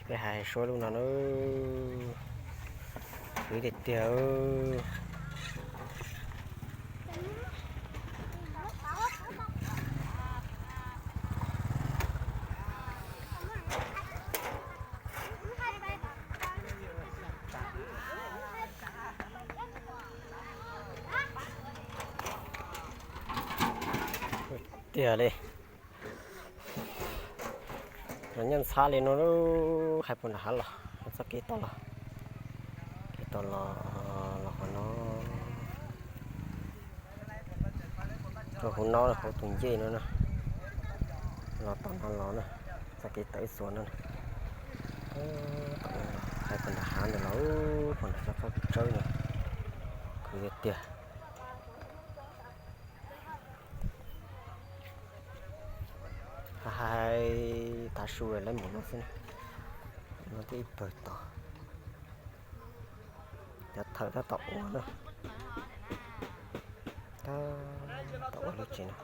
Peb hais suab lub no na, khwv tiag tiag. Tiag li. Los nyob ntxhab li no, hais puag nram hav los, txoj kev tod los, kev tod los, los qhov no, rau hauv no hauv tus ncej no na, los tom no los na, txoj kev tawm xuas no na. Hais puag nram hav ntawd los, puag nram tsob tsawb no, khwv tiag tiag. Hais tav su lawv mus no xwb na, no twb ib pawg tod. Cov thawj tab tom ua na, tab tom ua lub tsev no.